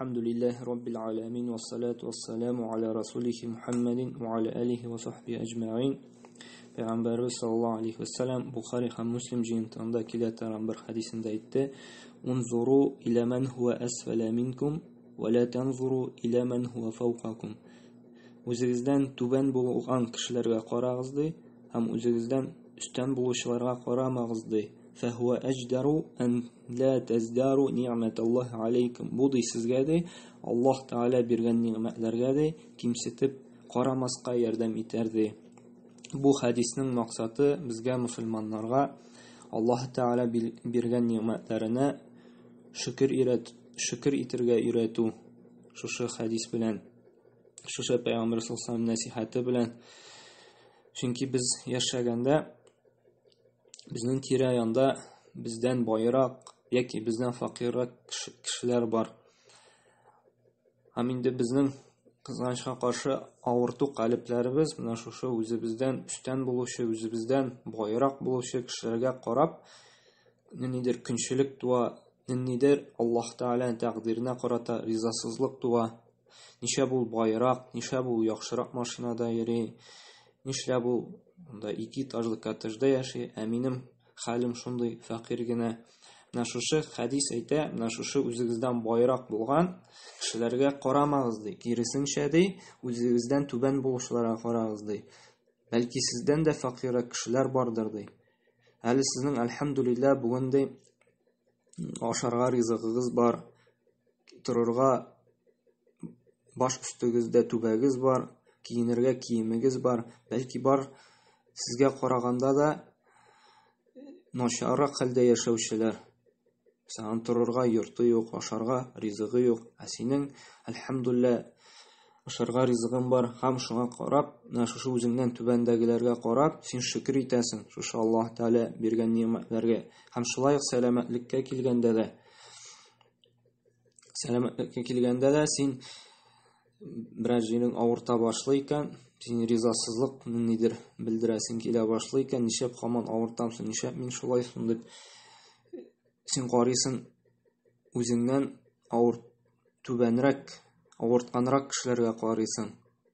Alhamdulillahi роббил аламин вассалату вассаламу аля расулихи Мухаммадин ва аля алихи ва сахби аҗмаин. Пәйгамбәрбез саллаллаһу алейхи ва саллям Бухари һәм Муслим җыентыгында килә торган бер хәдисендә әйтте: "Унзуру иля ман хуа асфала минкум ва ла танзуру иля ман хуа фawqakum." Үзегездән түбән булган кешеләргә карагыз ди, һәм үзегездән өстән булучыларга карамагыз ди. Фәһуа әҗдәру ән ла таздару ни'маталлаһи алейкум. Бу ди сезгә ди, Аллаһ Тәгалә биргән нигъмәтләргә ди кимсетеп карамаска ярдәм итәр ди. Бу хәдиснең максаты безгә мусульманнарга Аллаһ Тәгалә биргән нигъмәтләренә шөкер өйрәт, шөкер итергә өйрәтү. Шушы хәдис белән, шушы пәйгамбәр саллаллаһу алейһи нәсихәте белән. Чөнки без яшәгәндә безнең тирә-янда бездән байрак яки бездән факиррәк кешеләр бар. Һәм инде безнең кызганычка каршы авырту калебләребез менә шушы үзебездән өстән булучы, үзебездән байрак булучы кешеләргә карап, ниндидер көнчелек туа, ниндидер Аллаһ Тәгаләнең тәкъдиренә карата ризасызлык туа. Нишләп ул байрак, нишләп ул яхшырак машинада йөри, нишләп ул анда ике этажлы коттеджда яши, ә минем хәлем шундый фәкыйрь генә. Менә шушы хәдис әйтә, менә шушы үзегездән байрак булган кешеләргә карамагыз ди. Киресенчә ди, үзегездән түбән булучыларга карагыз ди. Бәлки сездән дә фәкыйрьрәк кешеләр бардыр ди. Әле сезнең әлхәмдүлилләһ бүген ди ашарга ризыгыгыз бар, торырга баш өстегездә түбәгез бар, киенергә киемегез бар, бәлки бар сезгә караганда да начаррак хәлдә яшәүчеләр. Сәган торырга йорты юк, ашарга ризыгы юк, ә синең, әлхәмдүлилләһ, ашарга ризыгың бар һәм шуңа карап, менә шушы үзеңнән түбәндәгеләргә карап, син шөкер итәсең шушы Аллаһ Тәгалә биргән нигъмәтләргә. Һәм шулай ук сәламәтлеккә килгәндә дә, сәламәтлеккә килгәндә дә син берәр җирең авырта башлый икән, син ризасызлык нидер белдерәсең килә башлый икән, нишләп һаман авыртам соң, нишләп мин шулай соң дип син карыйсың үзеңнән авыр түбәнрәк, авыртканрак кешеләргә карыйсың.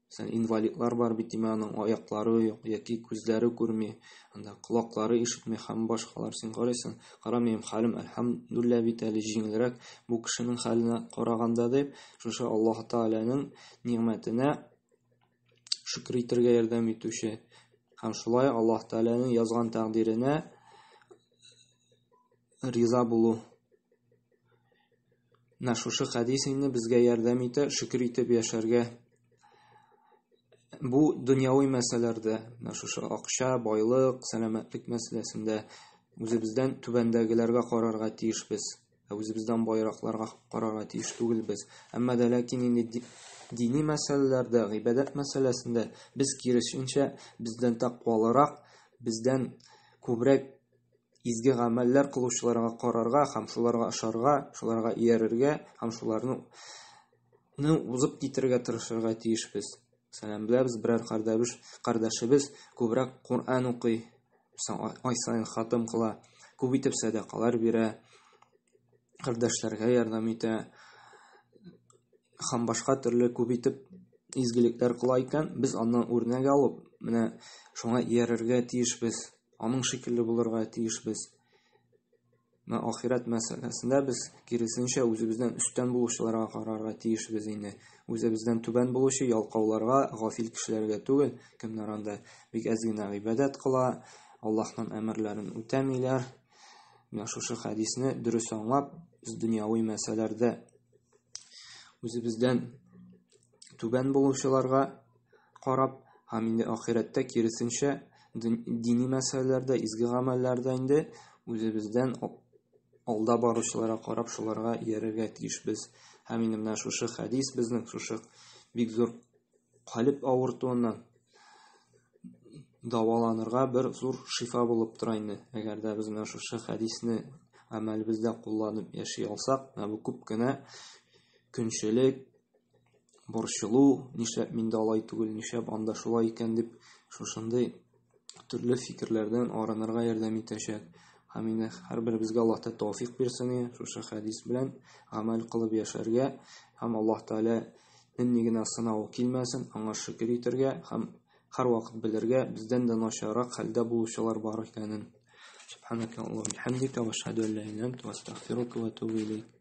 Мәсәлән, инвалидлар бар бит, димәк, аның аяклары юк яки күзләре күрми, анда колаклары ишетми һәм башкалар. Син карыйсың, кара, минем хәлем, әлхәмдүлилләһ, бит әле җиңелрәк бу кешенең хәленә караганда дип, шушы Аллаһ Тәгаләнең нигъмәтенә шөкер итәргә ярдәм итүче һәм шулай Аллаһ Тәгаләнең язган тәкъдиренә риза булу. Менә шушы хәдис инде безгә ярдәм итә шөкер итеп яшәргә. Бу дөньяви мәсьәләләрдә, менә шушы акча, байлык, сәламәтлек мәсьәләсендә үзебездән түбәндәгеләргә карарга тиешбез. Ә үзебездән байракларга карарга тиеш түгелбез. Әмма дә ләкин инде дини мәсьәләләрдә, гыйбадәт мәсьәләсендә без киресенчә бездән тәкъвалырак, бездән күбрәк изге гамәлләр кылучыларга карарга һәм шуларга ошарга, шуларга иярергә һәм шуларны узып китәргә тырышырга тиешбез. Мәсәлән, беләбез, берәр кардәш, кардәшебез күбрәк Коръән укый, ай саен хатым кыла, күп итеп сәдакалар бирә, кардәшләргә ярдәм итә һәм башка төрле күп итеп изгелекләр кыла икән, без аннан үрнәк алып, менә шуңа иярергә тиешбез. Аның шикелле булырга тиешбез. Менә ахирәт мәсьәләсендә без киресенчә үзебездән өстән булучыларга карарга тиешбез инде. Үзебездән түбән булучы ялкауларга, гафил кешеләргә түгел, кемнәр анда бик әз генә гыйбадәт кыла, Аллаһның әмерләрен үтәмиләр. Менә шушы хәдисне дөрес аңлап, без дөньяви мәсьәләләрдә үзебездән түбән булучыларга карап һәм инде ахирәттә киресенчә дини мәсьәләләрдә, изге гамәлләрдә инде үзебездән алда баручыларга карап, шуларга иярергә тиешбез. Һәм инде менә шушы хәдис безнең шушы бик зур калеб авыртуыннан дәваланырга бер зур шифа булып тора инде. Әгәр дә без менә шушы хәдисне гамәлебездә кулланып яши алсак, менә бу күп кенә көнчелек, борчылу, нишләп миндә алай түгел, нишләп анда шулай икән дип, шушындый төрле фикерләрдән арынырга ярдәм итәчәк. Һәм инде һәрберебезгә Аллаһ Тәгалә тәүфыйк бирсен, шушы хәдис белән гамәл кылып яшәргә һәм Аллаһ Тәгалә нинди генә сынау килмәсен, аңа шөкер итәргә һәм һәрвакыт белергә, бездән дә начаррак хәлдә булучылар бар икәнен. Субханaka Аллаһу бихамдика ва ашһаду ан ла иляха илля анта ва астагфирука ва атубу илейк.